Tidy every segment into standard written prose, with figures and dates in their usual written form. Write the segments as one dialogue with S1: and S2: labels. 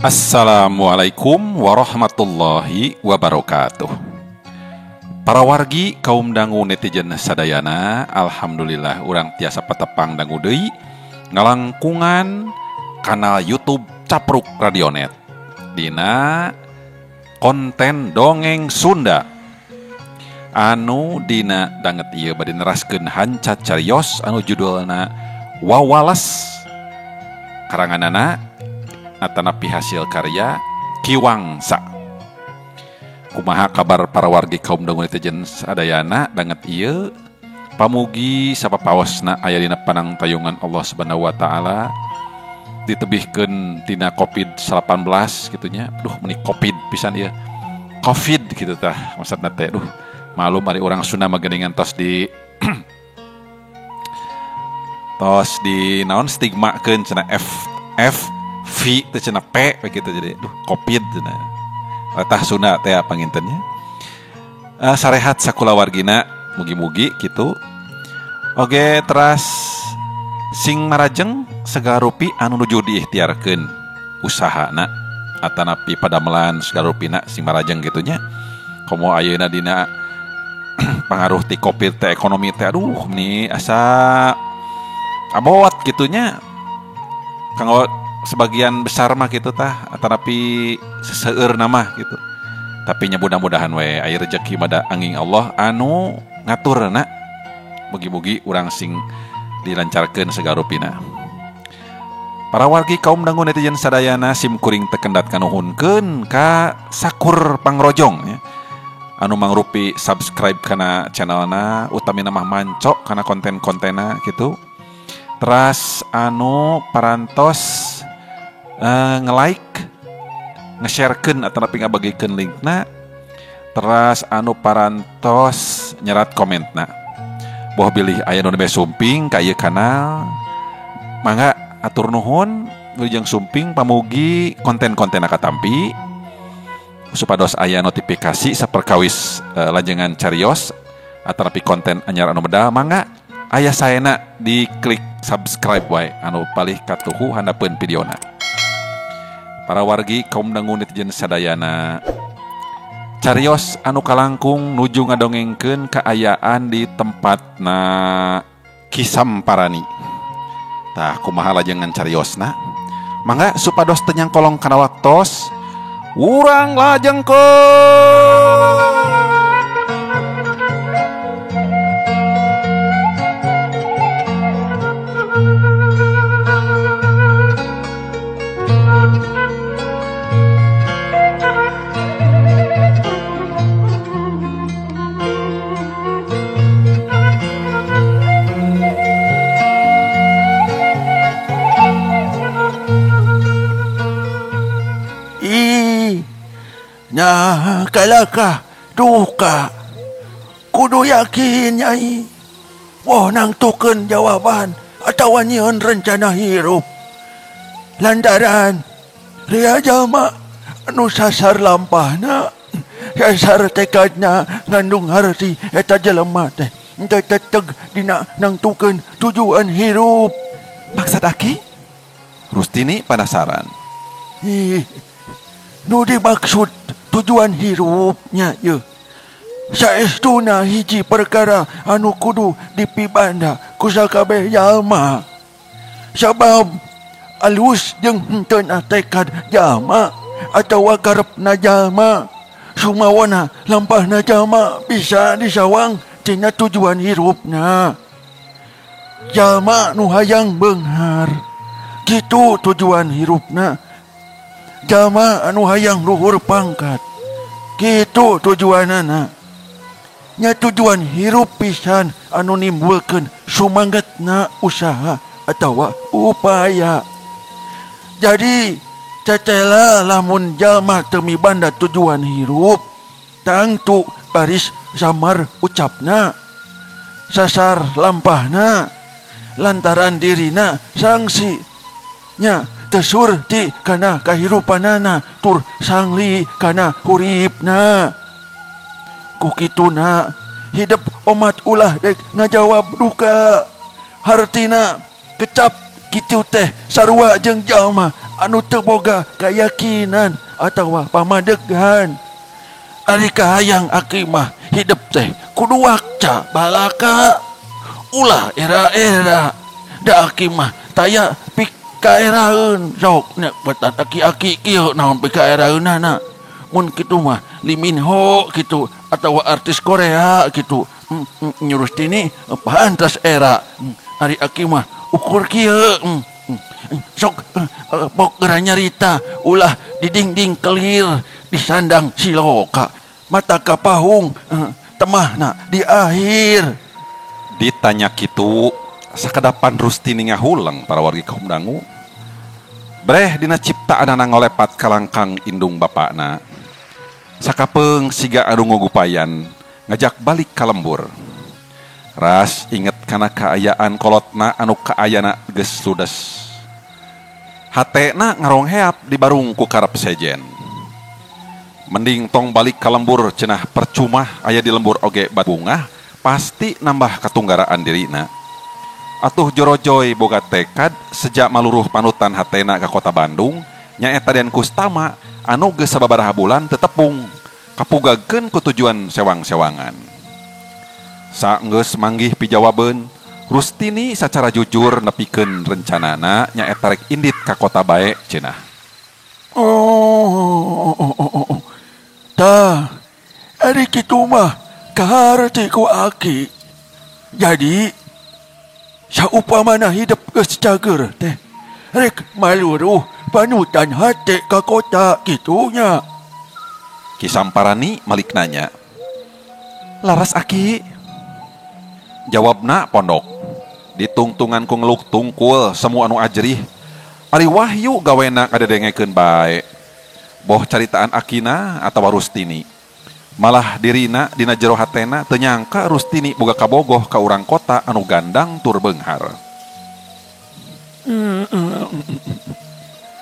S1: Assalamualaikum warahmatullahi wabarakatuh. Para wargi kaum dangu netizen sadayana, alhamdulillah urang tiasa patepang dangu deui ngalangkungan kanal YouTube Capruk Radionet dina konten dongeng Sunda anu dina danget ieu bade neraskeun hanca carios anu judulna Wawales karanganana atanapi hasil karya Ki Wangsa. Kumaha kabar para wargi kaum dangu netizen sadayana danget ieu? Pamugi sapapaosna aya dina panangtayungan Allah Subhanahu wa taala, ditebihkeun tina Covid-19 kitu nya. Duh, meni Covid pisan ieu. Covid kitu tah maksudna teh. Duh, malum ari urang Sunda mah geuningan tos di tos di naon stigmakeun cenah F F V teh cenah P begitu, jadi duh Covid cenah. Tah Sunda teh pangintennya. Sarehat sakulawargina mugi-mugi kitu. Oke, teras sing marajeng segala rupi anu nuju diikhtiarkeun usahana atanapi padamelan segala rupina sing marajeng kitu nya. Komo ayeuna dina pangaruh ti Covid teh ekonomi teh aduh meni asa abot kitu nya. Kanggo sebagian besar mah gitu tah atanapi seseueur nama gitu. Tapi nya mudah-mudahan we aya rejeki mada angin Allah anu ngaturna. Mugi-mugi urang sing dilancarkeun segala rupina. Para wargi kaum dangu netizen sadayana sim kuring tekendat kanuhunkeun ka sakur pangrojong ya. Anu mangrupi subscribe kana channelna, utamina mah mancok kana konten-kontenna gitu. Teras anu parantos nge-like, nge-sharekeun atanapi ngabagikeun linkna. Teras anu parantos nyerat komentna. Boh bilih aya nu nembe sumping ka ieu kanal, mangga atur nuhun wilujeng sumping pamugi konten-kontenna katampi supados aya notifikasi saperkawis lajengan carios atanapi konten anyar anu medal, mangga aya saena diklik subscribe wae anu palih katuhu handapeun videona. Para wargi kaum dangu netizen sadayana, carios anu kalangkung nuju ngadongengkeun kaayaan di tempatna Ki Samparani. Tah kumaha lajengan cariosna? Mangga supados teu nyangkolong kana waktos, urang lajengkeun.
S2: Nah, kalakah duka kudu yakin nyai. Wah nangtukeun jawaban atawa nyieun rencana hirup. Lantaran ria jalma anu sasar lampahna, sasar tekadna ngandung harti eta jelema teh teu teteg dina nangtukeun tujuan hirup.
S1: Maksud aki? Rustini penasaran.
S2: Ih, nu dimaksud tujuan hirupnya ye. Saestuna hiji perkara anu kudu dipibanda ku sakabeh jalma. Sabab alus jeung henteu tekad jalma atawa karepna jalma, sumawana lampahna jalma bisa disawang tina tujuan hirupna. Jalma nu hayang beunghar, kitu tujuan hirupna. Jalma anu hayang luhur pangkat, kitu tujuanana. Nya tujuan hirup pisan anu nimbulkeun sumangetna usaha atawa upaya. Jadi cecela lamun jalma teu mibanda tujuan hirup, tangtu baris samar ucapna, sasar lampahna, lantaran dirina sangsi nya tesur ti kana kahirupanana tur sangli kana huripna. Ku kituna hidup omat ulah dek ngajawab duka, hartina kecap Kitu teh sarua jeung jalma anu teu boga kayakinan atawa pamadegan. Ari kahayang aki mah hidup teh kudu wakca balaka. Ulah era-era. Da aki mah taya pikaeraeun sok nya batan aki-aki kieu naon pikaeraeunana. Mun kitu mah Lee Min Ho kitu atawa artis Korea kitu. Nyurustini pantas era. Ari aki mah ukur kieu. Sok pok geura nyarita ulah didingding kelir disandang siloka mata kapahung temahna di akhir.
S1: Ditanya kitu sakadapan Rustini ngahuleng para wargi kaum dangu. Breh dina ciptaanana ngolepat kalangkang indung bapakna. Sakapeung siga anu ngugupayan ngajak balik ka lembur. Ras inget kana kaayaan kolotna anu kaayana geus ludes. Hatena ngarongheap dibarung ku karep sejen. Mending tong balik ka lembur cenah percuma aya di lembur oge bungah pasti nambah katunggaraan dirina. Atuh jorojoy boga tekad sejak maluruh panutan hatena ka kota Bandung nyaeta Den Kustama anu geus sababaraha bulan tetepung kapugageun ku tujuan sewang-sewangan. Saenggeus manggih pijawabeun, Rustini sacara jujur nepikeun rencanana nyaeta rek indit ka kota bae cenah.
S2: Oh. Tah, ari kitu mah kaharti ku aki. Jadi saupamana hidup geus cager teh rek maluruh panutan hate ka kota kitunya.
S1: Ki Samparani malik nanya. Laras aki? Jawabna pondok. Ditungtungan ku ngeluk tungkul semua anu ajrih. Ari Wahyu gawena kadedengekeun bae. Boh caritaan akina atawa Rustini. Malah dirina dina jero hatena teu nyangka Rustini boga kabogoh ka urang kota anu gandang tur beunghar.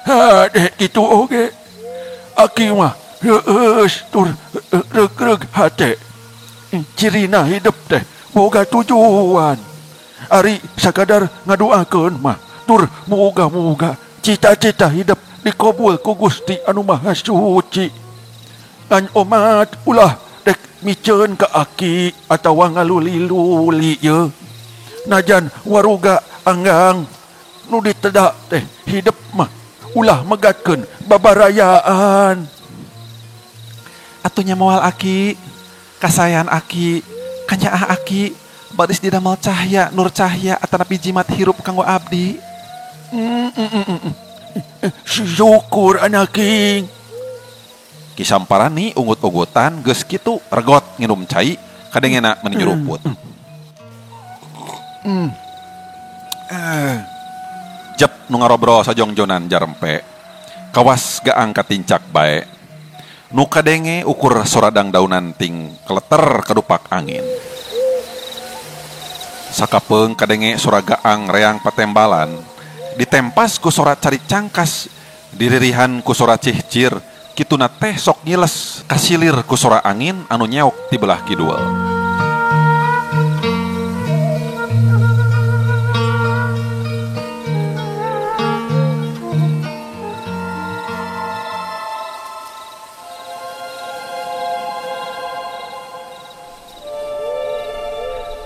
S2: Hade kitu oge. Aki mah reueus tur reug-reug hate. Cirina hidup teh boga tujuan. Ari sakadar ngadoakeun mah tur muga-muga cita-cita hidup dikabul ku Gusti anu Maha Suci. Ngan omat ulah dek miceun ka aki atawa ngaluli-luli ye. Najan waruga anggang nu ditedak teh hidup mah ulah megatkeun babarayaan.
S1: Atunya moal aki, kasayan aki, kanyaah aki, baris didamel cahya, nur cahya atanapi jimat hirup kanggo abdi.
S2: Syukur anaking.
S1: Ki Samparani ungut-ungutan geus kitu regot nginum cai kadengena meni nyuruput. Jep nu ngarobrol sajongjonan jarempe. Kawas gaang katincak bae. Nu kadenge ukur soradang daunan ting keleter kadupak angin. Sakapeung kadenge sora gaang reang patembalan. Ditempas ku sora cari cangkas, diririhan ku sora cihcir, kituna teh sok ngiles kasilir ku sora angin anu nyeok ti belah kidul.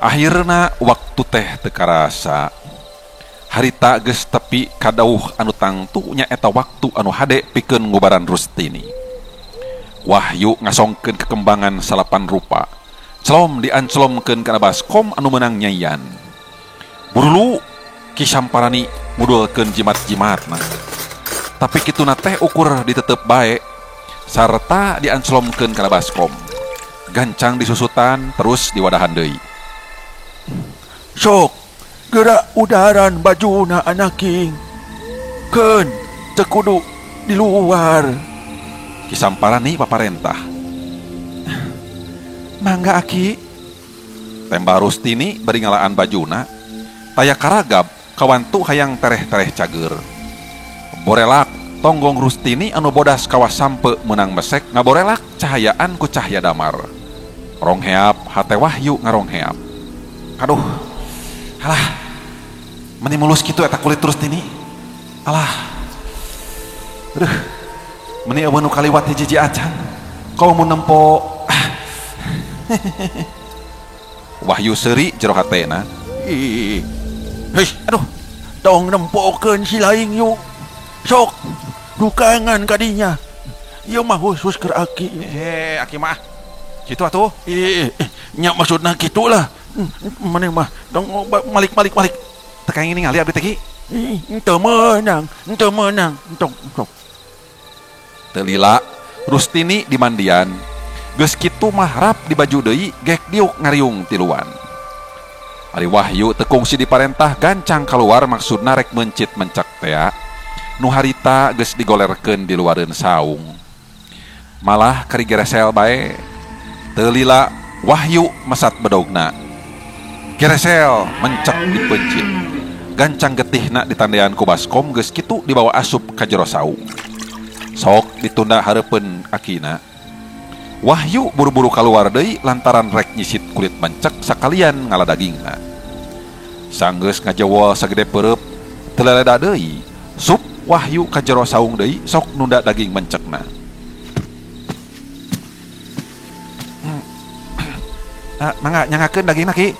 S1: Akhirna waktu teh teu karasa. Harita geus tepi kadauh anu tangtu nyaeta waktu anu hade pikeun ngubaran Rustini. Wahyu ngasongkeun kekembangan salapan rupa. Celom dianclomkeun kana baskom anu meunang nyaian. Burulu Ki Samparani mudulkeun jimat-jimatna. Tapi kituna teh ukur ditetep bae sarta dianclomkeun kana baskom. Gancang disusutan terus diwadahan deui.
S2: Sok gerak udaran bajuna anaking. Keun teu kudu di luar.
S1: Ki Samparani paparentah. Mangga aki. Tembal Rustini bari ngalaan bajuna. Taya karagab kawantu hayang tereh-tereh cager. Borelak tonggong Rustini anu bodas kawas sampe meunang mesek ngaborelak cahayaan ku cahya damar. Rongheap hate Wahyu ngarongheap. Aduh, halah. Meni mulus kitu eta kulit Rustini. Alah. Aduh. Meni eueuh nu kaliwat hiji-hiji acan. Kau mun nempo. Wahyu seuri jero hatena.
S2: Ih. Hei, aduh. Tong nempokeun si laing yuk. Sok dukangan kadinya. Ieu mah khusus keur aki.
S1: Aki mah. Kitu atuh.
S2: Nya maksudna kitu lah. Maneh mah tong malik-malik-malik.
S1: Teu kayak ningali abdi teh ki.
S2: Teu meunang, teu meunang, tong tong.
S1: Teu lila Rustini di mandian. Geus kitu mah rap di baju deui gek diuk ngariung tiluan. Ari Wahyu teu kungsi diparentah gancang keluar maksudna rek mencit mencak tea. Nu harita geus digolerkeun di luareun saung. Malah kari geresel bae. Teu lila Wahyu mesat bedogna. Geresel mencak dipencit. Gancang getihna ditandean ku baskom geus kitu dibawa asup ka jero saung. Sok ditunda hareupeun akina. Wahyu buru-buru kaluar deui lantaran rek nyisit kulit mencek sakalian ngala dagingna. Sanggeus ngajewol sagede peureub teu leleda deui. Sup Wahyu ka jero saung deui sok nunda daging mencekna. Mangga nyangakeun dagingna ki.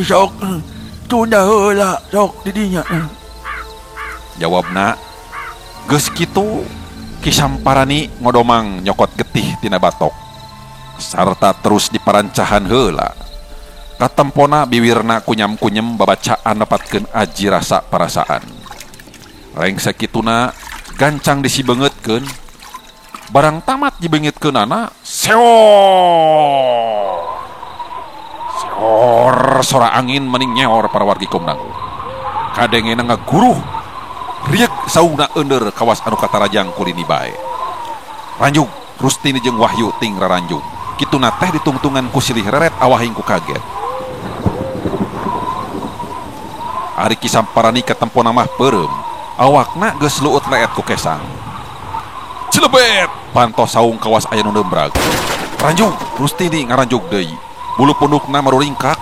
S2: Sok tunda heula sok di dinya.
S1: Jawabna geus kitu Ki Samparani ngodomang nyokot getih tina batok sarta terus diparancahan heula. Katempona biwirna kunyam-kunyem babacaan nepatkeun aji rasa parasaan. Rengse kituna gancang disibeungeutkeun. Barang tamat dibeungitkeunana seor. Seor sora angin mending nyeor para wargi Komdang. Kadengena ngaguruh riek saungna eundeur kawas anu katarajang kulini bae. Ranjung Rustini jeung Wahyu ting raranjung. Kituna teh ditungtungan ku silih reret awahing ku kaget. Ari Ki Samparani katempona mah peureum. Awakna geus luut leet ku kesang. Cilebet pantos saung kawas aya nu nembrag. Ranjung Rustini ngaranjug deui. Bulu pundukna maruringkak.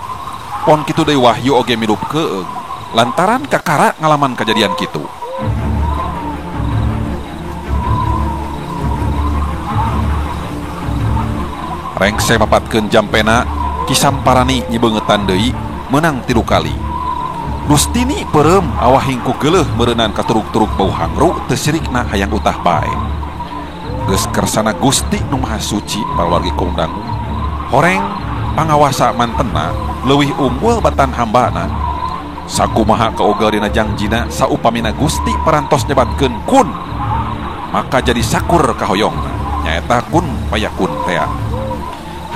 S1: Pon kitu deui Wahyu oge milup keung. Lantaran kakara ngalaman kejadian kitu. Rengse mapatkeun jampena, Ki Samparani nyibeungetan deui meunang 3 kali. Rustini peureum awahing ku geuleuh meureunan katurug-turug bau hangru teu sirikna hayang utah bae. Geus kersana Gusti nu Maha Suci pawargi Komdang. Horeng pangawasa mantena leuwih unggul batan hambana. Sakumaha kaoga dina jangjina saupamina Gusti parantos nyebatkeun kun, maka jadi sakur kahoyongna nyaeta kun payakun tea.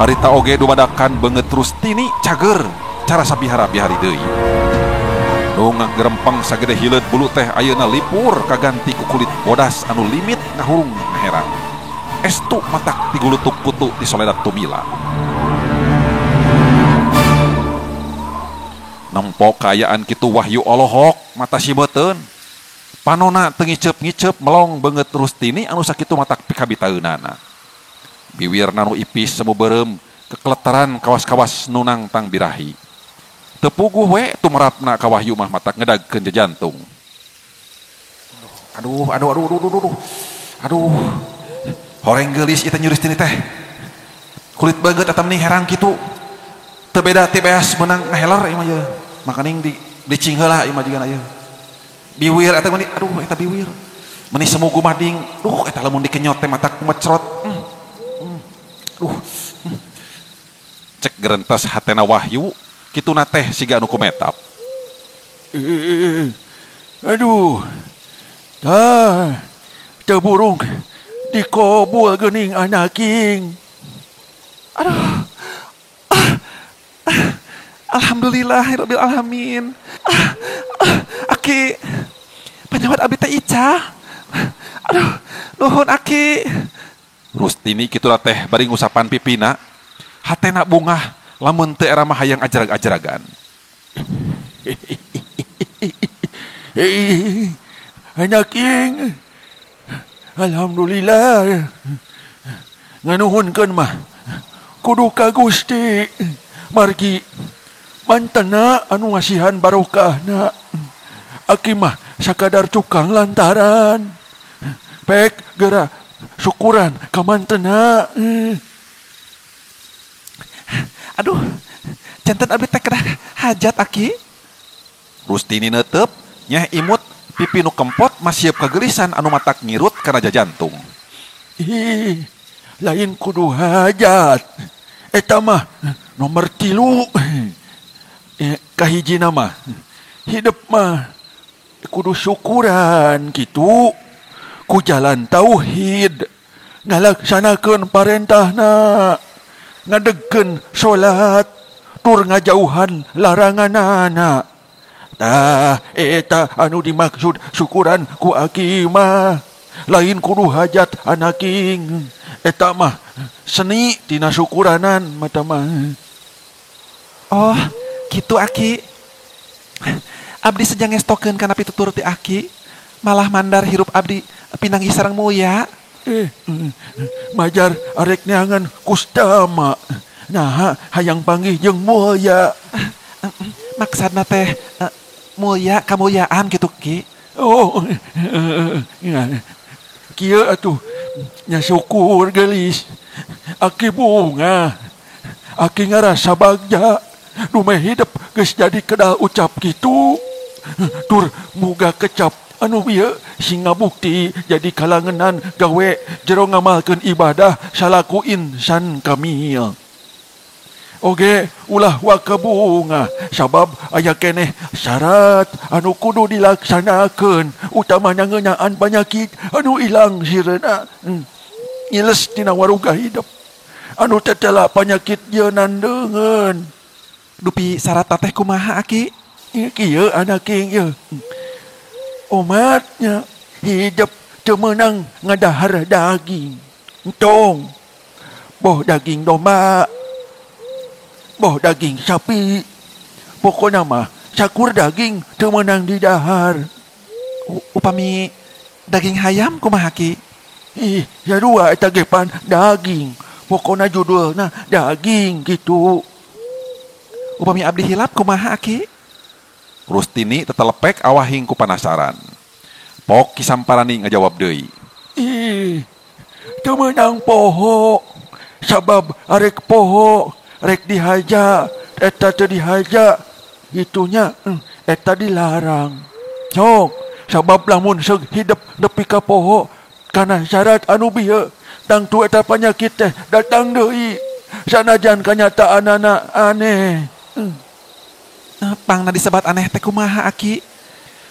S1: Harita oge dumadakan beungeut Rustini cager cara sabihara-bihari deui. Nu ngagerempeng sagede hileud bulu teh ayeuna lipur kaganti ku kulit bodas anu limit ngahurung ngaherang. Estu matak tigulutuk kutu di soledat tumila. Nempo kaayaan kitu Wahyu olohok mata sibeteun. Panona teu ngiceup-ngiceup melong beungeut Rustini anu sakitu matak pikabitaeunana. Biwirna nu ipis semu beureum kekeletaran kawas-kawas nu nangtang birahi. Teu puguh we tumerapna ka Wahyu mah matak ngedagkeun jantung. Aduh aduh aduh aduh aduh. Aduh. Horeng geulis ieu teh Rustini teh. Kulit beungeut eta meni herang kitu. Teu beda ti beas meunang ngaheler ieu mah ye. Makaning di bleaching heula ieu mah jigana ieu. Biwir eta meni aduh eta biwir. Meni semu gumading. Duh eta lamun dikenyot teh matak mecrot. Duh. Cek gerentes hatena Wahyu kituna teh siga anu kumetap.
S2: Aduh. Tah, teu burung dikobul geuning anaking.
S1: Aduh. Alhamdulillahirabbil alamin. Aki penyawat abdi teh Ica. Aduh, nuhun aki. Rustini kituna teh bari ngusapan pipina. Hatena bungah lamun teu era mah hayang ajarag-ajaragan.
S2: Anaking. Alhamdulillah. Nganuhunkeun mah kudu ka Gusti. Margi Mantena anu ngasihan barokahna. Aki mah sakadar cukang lantaran. Pek geura syukuran ka mantena.
S1: Aduh, janten abdi teh kedah hajat aki. Rustini neuteup nyeh imut pipi nu kempot masieub kagelisan anu matak ngirut kana jajantung.
S2: Ih, lain kudu hajat. Eta mah nomor 3. Kahijina mah hidup mah kudu syukuran gitu. Ku jalan tauhid, ngalaksanakeun parentahna, ngadegkeun salat, tur ngajauhan laranganana. Tah eta anu dimaksud syukuran ku aki mah. Lain kudu hajat anaking. Eta mah seni tina syukuranan mata mah.
S1: Oh, gitu aki. Abdi sejang ngestokeun kana pitutur ti aki, malah mandar hirup abdi pinanggih sareng Mulya.
S2: Majar arek neangan kustama. Nah, hayang panggih jeung Mulya.
S1: Maksudna teh mulya kamulyaan gitu ki.
S2: Oh, kieu atuh nya syukur geulis. Aki bunga, aki ngarasa bagja. Nu meh hidup geus jadi kedal ucap kitu. Tur muga kecap anu bieu sing ngabukti jadi kalangenan gawe jero ngamalkeun ibadah salaku insan kamil. Oge ulah wakabunga sabab aya keneh syarat anu kudu dilaksanakeun utamana ngeunaan panyakit anu ilang sireuna ngiles tina waruga hidup anu tetela panyakit jeunan deungeun.
S1: Dupi syarat teh kumaha aki?
S2: Kieu anaking ieu. Omatnya hidup teu meunang ngadahar daging. Entong boh daging domba, boh daging sapi, pokona mah sakur daging teu meunang didahar.
S1: Upami daging hayam kumaha ki?
S2: Ih, sarua eta ge pan daging. Pokona judulna daging gitu.
S1: Upami abdi hilap kumaha aki? Rustini tetelepek awahing ku panasaran. Pok Ki Samparani ngajawab deui.
S2: Ih, teu meunang poho. Sabab arek poho rek dihaja, eta teu dihaja, itunya eta dilarang. Sok, sabab lamun seug hidep nepi ka poho kana syarat anu bieu, tangtu eta panyakit teh datang deui. Sanajan kanyataanana aneh.
S1: Pangna disebat aneh teh kumaha aki?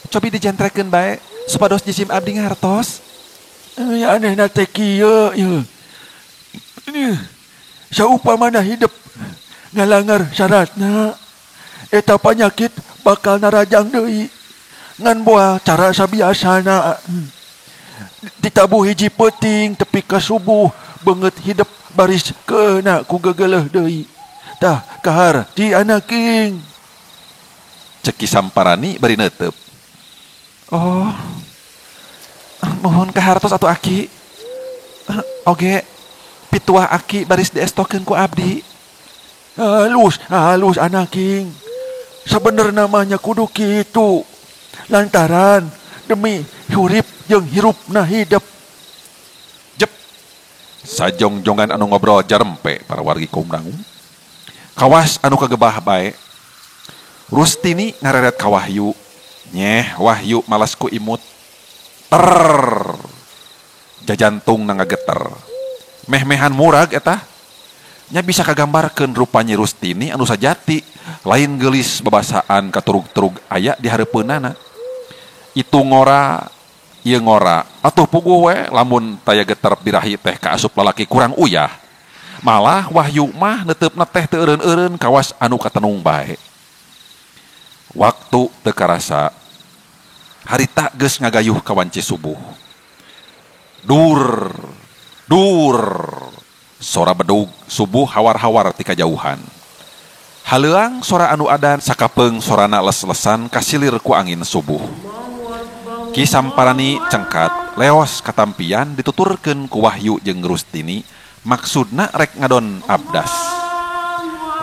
S1: Cobi dijentrekeun bae supados jisim abdi ngartos.
S2: Anehna teh kieu ieu. Saupamana hidup ngalangar syaratna eta panyakit bakal narajang deui ngan boa cara sabiasana. Ditabuh hiji peuting tepi ka subuh beungeut hidup baris keuna ku gegeleuh deui. Tah kahar ti anaking.
S1: Cek Ki Samparani bari neuteup. Oh, mohon kahartos atuh aki. Oge pituah aki baris diestokeun ku abdi.
S2: Halus, halus anaking. Sabenerna mah nya kudu kitu. Lantaran demi hurip jeung hirupna hidup.
S1: Jep. Sajongjongan anu ngobrol jarempe para wargi kaum dangu. Kawas anu kagebah bae. Rustini ngareret ka Wahyu. Nyeh Wahyu malas ku imut. Ter. Jajantung na ngageter. Meh-mehan murag eta. Nya bisa kagambarkeun rupa Nyi Rustini anu sajati lain geulis babasaan katurug-turug aya di hareupeunana. Itu ngora, ieu ngora, atuh puguh we lamun taya geter birahi teh kaasup lalaki kurang uyah. Malah Wahyu mah neuteupna teh teu eureun-eureun kawas anu katenung bae. Waktu teu karasa harita geus ngagayuh ka wanci subuh. Dur, dur. Sora bedug subuh hawar-hawar ti kajauhan. Haleuang sora anu adan sakapeung sorana les-lesan kasilir ku angin subuh. Ki Samparani cengkat leos katampian dituturkeun ku Wahyu jeung Rustini maksudna rek ngadon abdas.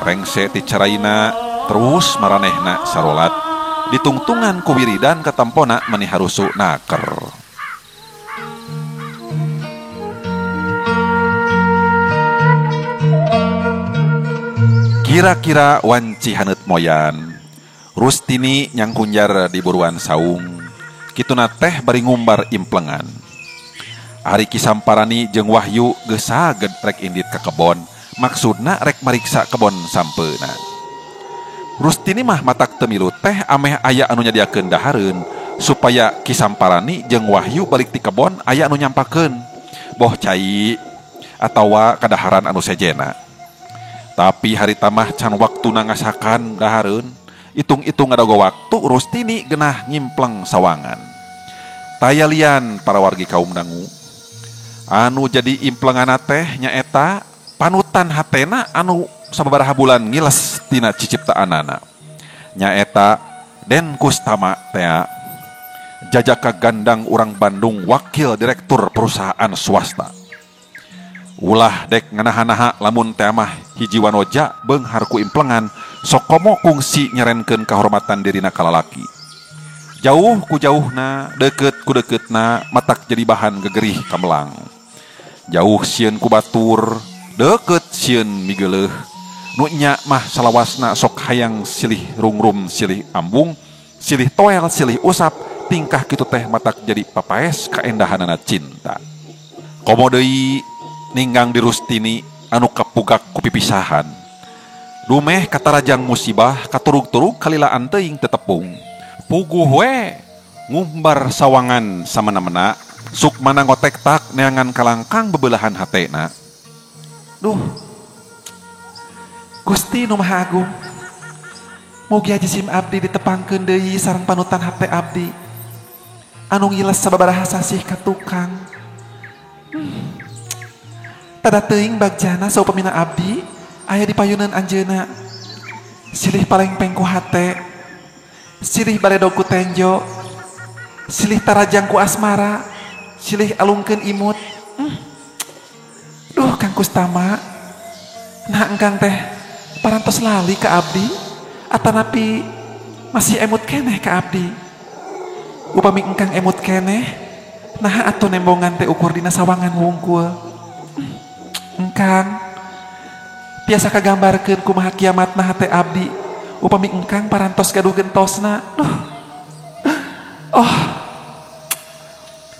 S1: Rengse ti caraina Terus maranehna sarolat ditungtungan ku wiridan katampona mani harusu naker. Kira-kira wanci haneut moyan Rustini nyangkunjar di buruan saung kituna teh bari ngumbar implengan. Ari Ki Samparani jeung Wahyu geus saged rek indit ka kebon, maksudna rek mariksa kebon sampeuna. Rustini mah matak teu milu teh ameh aya anu nyadiakeun dahareun supaya Ki Samparani jeung Wahyu balik ti kebon aya anu nyampakeun boh cai atawa kadaharan anu sejena. Tapi harita mah can waktuna ngasakan dahareun. Itung-itung ngadago waktu Rustini genah ngimpleng sawangan. Taya lian para wargi kaum dangu. Anu jadi implengana teh nyaeta panutan hatena anu sababaraha bulan ngiles tina ciciptaanana. Nyaeta Den Kustama tea jajaka gandang urang Bandung wakil direktur perusahaan swasta. Ulah dek nganaha-naha lamun teh mah hiji wanoja beunghar ku implengan sokomo kungsi nyerenkeun kahormatan dirina kalalaki. Jauh ku jauhna, deukeut ku deukeutna, matak jadi bahan gegerih kamelang. Jauh sieun ku batur, deukeut sieun migeuleuh. Nu nya mah salawasna sok hayang silih rungrum silih ambung, silih toel silih usap, tingkah kitu teh matak jadi papaes kaendahanana cinta. Komo deui ninggang di Rustini anu kapugak ku pipisahan. Dumeh katarajang musibah katurug-turug kalilaan teuing tetepung. Puguh we ngumbar sawangan samena-mena, sukmana ngotek tak neangan kalangkang bebelahan hatena.
S3: Duh. Gusti nu Maha Agung. Mugi jisim abdi ditepangkeun deui sareng panutan hate abdi. Anu ngiles sababaraha sasih ka tukang. Tada teuing bagjana saupamina abdi aya di payunan anjeunna. Silih palengpeng ku hate, silih baledog ku tenjo, silih tarajang ku asmara, silih alungkeun imut. Duh Kang Kustama, nah engkang teh parantos lali ka abdi atanapi masih emut keneh ka abdi. Upami engkang emut keneh, nah atuh nembongan teh ukur dina sawangan wungkul. Engkang tiasa kagambarkeun kumaha kiamatna hate abdi upami engkang parantos gaduh gentosna. Duh. Oh.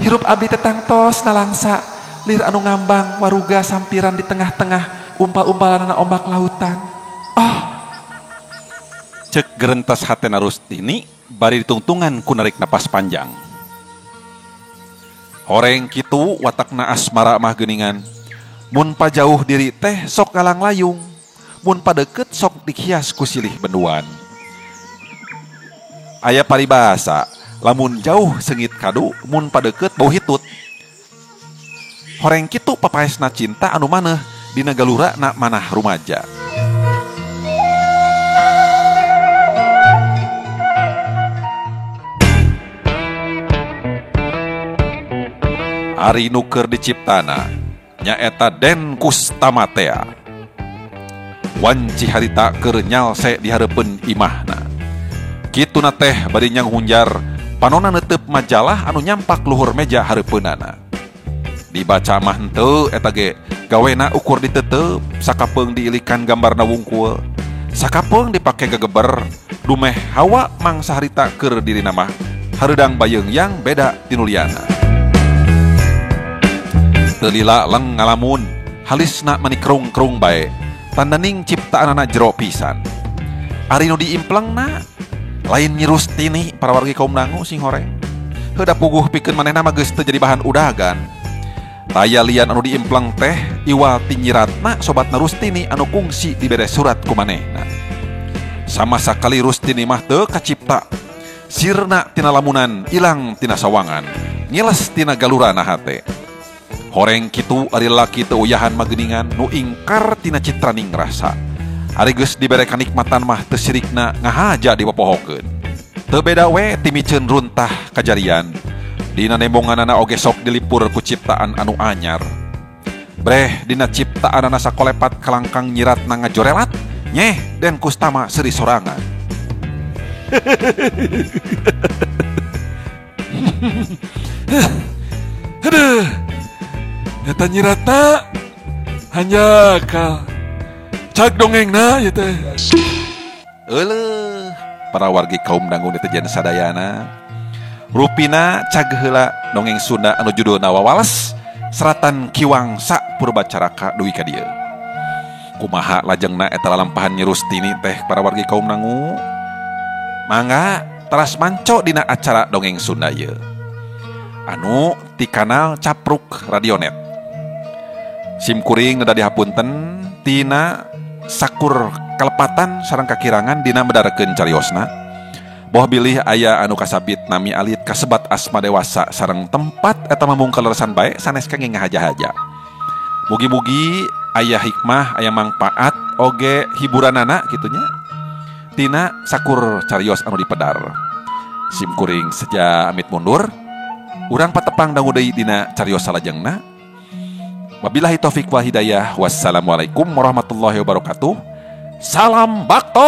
S3: Hirup abdi teh tangtos nalangsa lir anu ngambang waruga sampiran di tengah-tengah umpal-umpalanana ombak lautan. Oh.
S1: Cek gerentas hatena Rustini bari ditungtungan ku narik napas panjang. Horeng kitu watakna asmara mah geuningan. Mun pajauh diri teh sok galang layung, mun padeket sok dikias ku silih benduan. Aya paribasa, lamun jauh sengit kadu, mun padeket bau hitut. Horeng kitu papaesna cinta anu maneh dina galura na manah rumaja. Ari nu keur diciptana nyaeta Den Kustama tea. Wanci harita keur nyalse di hareupeun imahna. Kituna teh bari nyanghunjar panona neuteup majalah anu nyampak luhur meja hareupeunana. Dibaca mah henteu eta ge gawena ukur diteteup sakapeung diilikan gambarna wungkul. Sakapeung dipake gegeber dumeh hawa mangsa harita keur dirina mah hareudang bayeung yang beda tinuliana. Lila leng ngalamun halisna mani kerung-kerung bae tandaning ciptaanana jero pisan. Ari nu diimplengna lain Nyi Rustini para wargi kaum dangu sing horeng. Heuda puguh pikeun manehna mah geus teu jadi bahan udagan. Taya lian anu diimpleng teh iwal ti Nyi Ratna sobatna Rustini anu kungsi dibere surat ku manehna. Sama sakali Rustini mah teu kacipta. Sirna tina lamunan ilang tina sawangan, ngiles tina galurana hate. Horeng kitu ari laki teu uyahan mageningan nu ingkar tina citraning rasa. Ari geus dibere kanikmatan mah teu sirikna ngahaja dipopohokeun. Teu beda we timiceun runtah kajarian. Dina nembonganana oge sok dilipur ku ciptaan anu anyar. Breh dina ciptaanana sakolepat kalangkang nyiratna ngajorelat Nyeh Den Kustama seuri sorangan.
S2: Aduh, eta Nyi Ratna hanjakal cak dongengna ieu teh.
S1: Euleuh, para wargi kaum dangu netizen sadayana. Rupina cag heula dongeng Sunda anu judulna Wawales Seratan Ki Wangsa Purbacaraka dugi ka dieu. Kumaha lajengna eta lalampahan Nyi Rustini teh para wargi kaum dangu? Mangga teras manco dina acara dongeng Sunda ieu. Anu ti kanal Capruk Radionet. Sim kuring neda dihapunten tina sakur kalepatan sareng kakirangan dina medarkeun cariosna. Boh bilih aya anu kasabit nami alit kasebat asma dewasa sareng tempat eta mambung kaleresan bae sanes kenging ngahaja-haja. Mugi-mugi aya hikmah, aya mangpaat oge hiburanana kitunya tina sakur carios anu dipedar. Sim kuring seja amit mundur. Urang patepang dangu deui dina carios salajengna. Wabillahi taufik wal hidayah. Wassalamualaikum warahmatullahi wabarakatuh. Salam bakto.